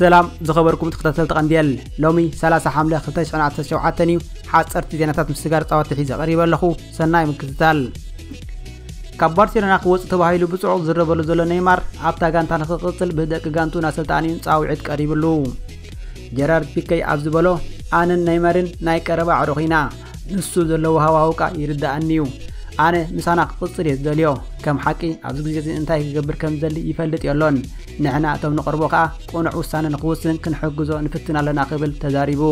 ሰላም ዝኸበርኩም ተኸታተልቲ ቀንዴል፣ ሎሚ ሰላሳ ሓምለ ክልተ ሽሕን ዓሰርተ ሸውዓተን እዩ። ሓፀርቲ ዜናታት ምስጋር ፃወት ሒዘ ቀሪበ ኣለኹ። ሰናይ ምክትታል። ካብ ባርሴሎና ክወፅእ ተባሂሉ ብፅዑቕ ዝረበሉ ዘሎ ኔይማር ኣብታ ጋንታ ንክቕፅል ብደቂ ጋንቱን ኣሰልጣኒኡን ፃውዒት ቀሪብሉ። ጀራርድ ፒከይ ኣብ ዝበሎ፣ ኣነን ኔይማርን ናይ ቀረባ ኣዕሩኽ ኢና። ንሱ ዘለዎ ሃዋህው ከኣ ይርድኣኒ እዩ። ኣነ ምሳና ክቕጽል እየ ዝደልዮ። ከም ሓቂ ኣብዚ ግዜ እዚ እንታይ ክገብር ከም ዝደሊ ይፈልጥ የሎን። ንሕና እቶም ንቐርቦ ከኣ ቅኑዕ ውሳነ ንኽውስን ክንሕግዞ ንፍትን ኣለና ክብል ተዛሪቡ።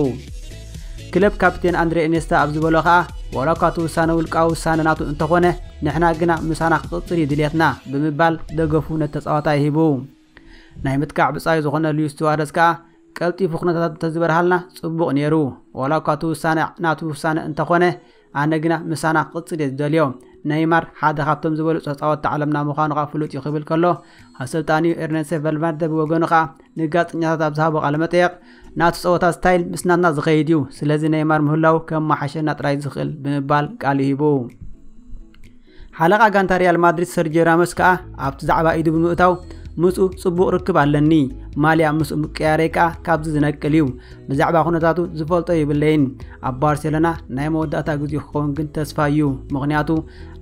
ክለብ ካፕቴን ኣንድሬ ኢኔስታ ኣብ ዝበሎ ከኣ ዋላ እኳ እቲ ውሳነ ውልቃዊ ውሳነ ናቱ እንተኾነ ንሕና ግና ምሳና ክቕጽል እዩ ድልየትና ብምባል ደገፉ ነቲ ተጻዋታይ ሂቡ። ናይ ምጥቃዕ ብጻይ ዝኾነ ሉዊስ ሱዋረዝ ከኣ ቀልጢፉ ኩነታት እንተዝበርሃልና ጽቡቕ ነይሩ። ዋላ እኳ እቲ ውሳነ ናቱ ውሳነ እንተኾነ ኣነ ግና ምሳና ክቕጽል እየ ዝደልዮ። ነይማር ሓደ ካብቶም ዝበለጹ ተጻወትቲ ዓለምና ምዃኑ ከኣ ፍሉጥ እዩ ክብል ከሎ ኣሰልጣኒኡ ኤርነስት ቫልቨርደ ብወገኑ ከኣ ንጋዜጠኛታት ኣብ ዝሃቦ ቃለ መጠየቕ ናቱ ጸወታ ስታይል ምስ ናትና ዝኸይድ እዩ። ስለዚ ነይማር ምህላው ከመሓሸና ጥራይ ዝኽእል ብምባል ቃሉ ሂቡ። ሓለቓ ጋንታ ሪያል ማድሪድ ሰርጂዮ ራሞስ ከኣ ኣብቲ ዛዕባ ኢዱ ብምእታው ምስኡ ጽቡቕ ርክብ ኣለኒ። ማልያ ምስኡ ምቅያረይ ከኣ ካብዚ ዝነቅል እዩ። ብዛዕባ ኩነታቱ ዝፈልጦ የብለይን። ኣብ ባርሴሎና ናይ መወዳእታ ግዜኡ ክኸውን ግን ተስፋ እዩ። ምኽንያቱ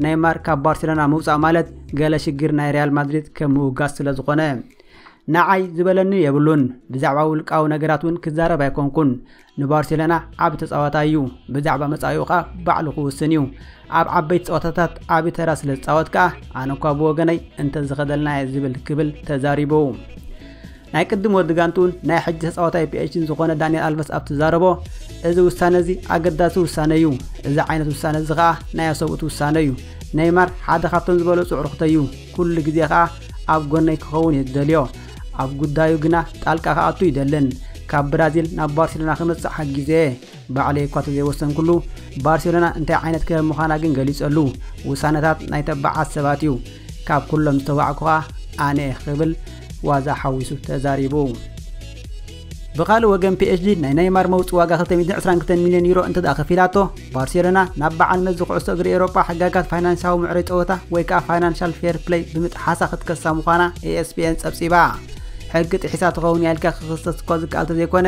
ነይማር ካብ ባርሴሎና ምውጻእ ማለት ገለ ሽግር ናይ ሪያል ማድሪድ ከም ምውጋድ ስለ ዝኾነ። ንዓይ ዝበለኒ የብሉን። ብዛዕባ ውልቃዊ ነገራት እውን ክዛረብ ኣይኮንኩን። ንባርሴሎና ዓቢ ተጻዋታይ እዩ። ብዛዕባ መጻኢኡ ከኣ ባዕሉ ክውስን እዩ። ኣብ ዓበይቲ ጸወታታት ዓቢ ተራ ስለ ዝጻወት ከኣ ኣነ እኳ ብወገነይ እንተዝኸደልና እየ ዝብል ክብል ተዛሪቡ። ናይ ቅድም ወዲ ጋንቱን ናይ ሕጂ ተጻዋታይ ፒኤስጂን ዝኾነ ዳንኤል ኣልቨስ ኣብ ትዛረቦ፣ እዚ ውሳነ እዚ ኣገዳሲ ውሳነ እዩ። እዚ ዓይነት ውሳነ እዚ ከኣ ናይ ኣሰብኡት ውሳነ እዩ። ነይማር ሓደ ካብቶም ዝበለጹ ኣዕሩኽተይ እዩ። ኩሉ ግዜ ከኣ ኣብ ጎነይ ክኸውን እየ ዝደልዮ። ኣብ ጉዳዩ ግና ጣልቃ ክኣቱ ይደልን። ካብ ብራዚል ናብ ባርሴሎና ክመጽእ ሓጊዘ እየ። ባዕለይ እኳ ተዘይወሰንኩሉ፣ ባርሴሎና እንታይ ዓይነት ክለብ ምዃና ግን ገሊጸሉ። ውሳነታት ናይ ተባዓት ሰባት እዩ። ካብ ኩሎም ዝተባዕኩ ከኣ ኣነ እየ ክብል ዋዛ ሓዊሱ ተዛሪቡ። ብኻልእ ወገን ፒኤስጂ ናይ ነይማር መውጽኢ ዋጋ ክልተ ሚእትን ዕስራን ክልተን ሚልዮን ዩሮ እንተ ደኣ ከፊላቶ፣ ባርሴሎና ናብ በዓል መዚ ኩዕሶ እግሪ ኤውሮጳ ሕጋጋት ፋይናንሳዊ ምዕሩይ ጸወታ ወይ ከኣ ፋይናንሻል ፌር ፕለይ ብምጥሓሳ ክትከሳ ምዃና ኤኤስፒኤን ጸብጺባ። ሕጊ ጥሒሳ ትኸውን እያ ኢልካ ክኽሰስ እኳ ዝከኣል ተዘይኮነ፣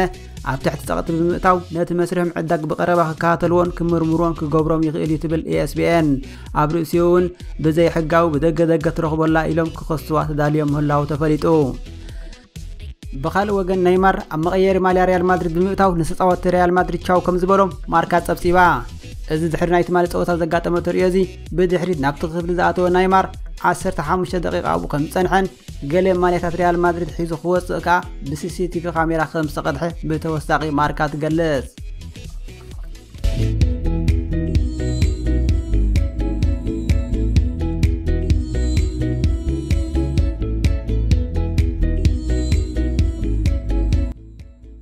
ኣብ ትሕቲ ጸቕጢ ብምእታው ነቲ መስርሕ ምዕዳግ ብቐረባ ክከታተልዎን ክምርምርዎን ክገብሮም ይኽእል እዩ ትብል ኤኤስቢኤን። ኣብ ርእሲኡ እውን ብዘይሕጋዊ ብደገ ደገ ትረኽቦ ኣላ ኢሎም ክኸስዋ ተዳልዮም ምህላዉ ተፈሊጡ። ብኻልእ ወገን ነይማር ኣብ መቐየሪ ማልያ ሪያል ማድሪድ ብምእታው ንተጻወትቲ ሪያል ማድሪድ ቻው ከም ዝበሎም ማርካ ጸብጺባ። እዚ ድሕሪ ናይ ትማሊ ጸወታ ዘጋጠመ ተርእዮ እዚ ብድሕሪት ናብቲ ክፍሊ ዝኣተወ ነይማር ዓሰርተ ሓሙሽተ ደቂቓ ኣብኡ ከም ዝጸንሐን ገለ ማልያታት ሪያል ማድሪድ ሒዙ ክወጽእ ከኣ ብሲሲቲቪ ካሜራ ከም ዝተቐድሐ ብተወሳኺ ማርካ ትገልጽ።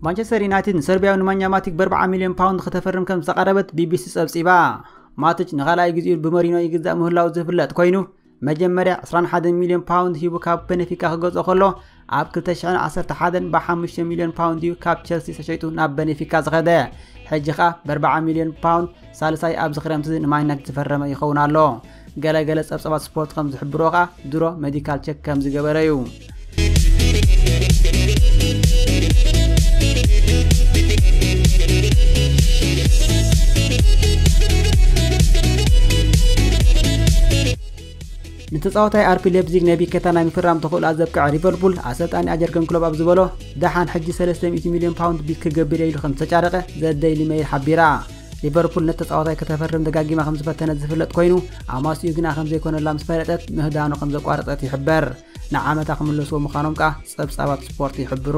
ማንቸስተር ዩናይትድ ንሰርቢያዊ ኒማኛ ማቲክ ብ ኣርባዓ ሚልዮን ፓውንድ ከተፈርም ከም ዝተቓረበት ቢቢሲ ጸብጺባ። ማቲች ንኻልኣይ ግዜኡ ብመሪኖ ይግዛእ ምህላዉ ዝፍለጥ ኮይኑ፣ መጀመርያ ዕስራን ሓደን ሚልዮን ፓውንድ ሂቡ ካብ ቤኔፊካ ክገዝኦ ከሎ፣ ኣብ ክልተ ሽሕን ዓሰርተ ሓደን ብሓሙሽተ ሚልዮን ፓውንድ እዩ ካብ ቸልሲ ተሸይጡ ናብ ቤኔፊካ ዝኸደ። ሕጂ ኸኣ ብ ኣርባዓ ሚልዮን ፓውንድ ሳልሳይ ኣብዚ ክረምቲ ንማን ዩናይትድ ዝፈረመ ይኸውን ኣሎ። ገለ ገለ ጸብጻባት ስፖርት ከም ዝሕብሮ ኸኣ ድሮ ሜዲካል ቸክ ከም ዝገበረ እዩ። ንተጻዋታይ ኣርቢ ሌፕዚግ ናይ ቢከታ ናይ ምፍራም ተኽእሎ ዘብቅዐ ሊቨርፑል ኣሰልጣኒ ኣጀርገን ክሎፕ ኣብ ዝበሎ ደሓን ሕጂ ሰለስተ ሚእቲ ሚልዮን ፓውንድ ቢድ ክገብር እየ ኢሉ ከም ዝተጫረቐ ዘ ደይሊ ሜይል ሓቢራ። ሊቨርፑል ነቲ ተጻዋታይ ከተፈርም ደጋጊማ ከም ዝፈተነት ዝፍለጥ ኮይኑ ኣማስይኡ ግና ከም ዘይኮነላ ምስ ፈለጠት ምህዳኑ ከም ዘቋረጸት ይሕበር። ንዓመታ ክምለስዎ ምዃኖም ከኣ ጸብጻባት ስፖርት ይሕብሩ።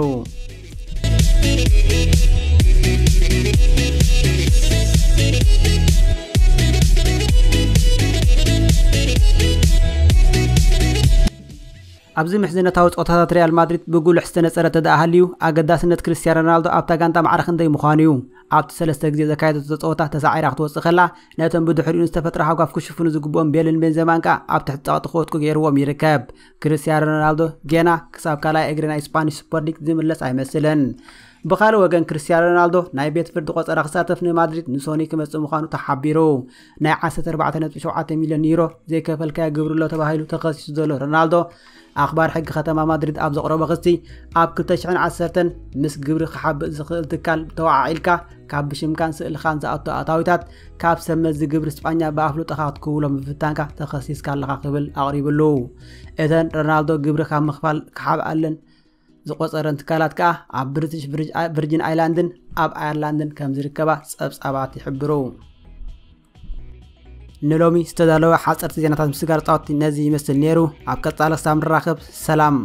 ኣብዚ ምሕዝነታዊ ጸወታታት ሪያል ማድሪድ ብጉልሕ ዝተነጸረ ተደኣ ሃልዩ ኣገዳስነት ክርስቲያኖ ሮናልዶ ኣብታ ጋንታ ማዕረ ክንደይ ምዃኑ እዩ። ኣብቲ ሰለስተ ግዜ ዘካየደቶ ጸወታ ተሳዒራ ክትወጽእ ከላ ነቶም ብድሕሪኡ ንዝተፈጥረ ሃጓፍ ክሽፍኑ ዝግብኦም ቤልን ቤንዘማን ከኣ ኣብ ትሕቲ ጸቕጢ ክወድቁ ገይርዎም ይርከብ። ክርስቲያኖ ሮናልዶ ጌና ክሳብ ካልኣይ እግሪ ናይ ስፓኒሽ ሱፐር ሊግ ዝምለስ ኣይመስልን። ብኻልእ ወገን፣ ክርስቲያኖ ሮናልዶ ናይ ቤት ፍርዲ ቆጸራ ክሳተፍ ንማድሪድ ንሶኒ ክመጽእ ምዃኑ ተሓቢሩ። ናይ ዓሰርተ ኣርባዕተ ነጥቢ ሸውዓተ ሚልዮን ዩሮ ዘይከፈልካዮ ግብሪ ኣሎ ተባሂሉ ተኸሲሱ ዘሎ ሮናልዶ፣ ኣኽባር ሕጊ ከተማ ማድሪድ ኣብ ዘቕረቦ ክሲ፣ ኣብ ክልተ ሽሕን ዓሰርተን ምስ ግብሪ ክሓብእ ዝኽእል ትካል ተወዓዒልካ፣ ካብ ብሽምካን ስእልኻን ዝኣቱ ኣታዊታት ካብ ሰብ መዚ ግብሪ ስጳኛ ብኣፍልጦኻ ክትክውሎ ምፍታንካ ተኸሲስካ ኣለኻ ክብል ኣቕሪብሉ። እተን ሮናልዶ ግብሪ ካብ ምኽፋል ክሓብኣለን ዝቆጸረን ትካላት ከኣ ኣብ ብሪቲሽ ቪርጅ-፣ ቪርጂን ኣይላንድን ኣብ ኣየርላንድን ከም ዝርከባ ጸብጻባት ይሕብሩ። ንሎሚ ዝተዳለወ ሓጸርቲ ዜናታት ምስጋር ጻወቲ ነዚ ይመስል ነይሩ። ኣብ ቀጻሊ ክሳብ ንራኸብ ሰላም።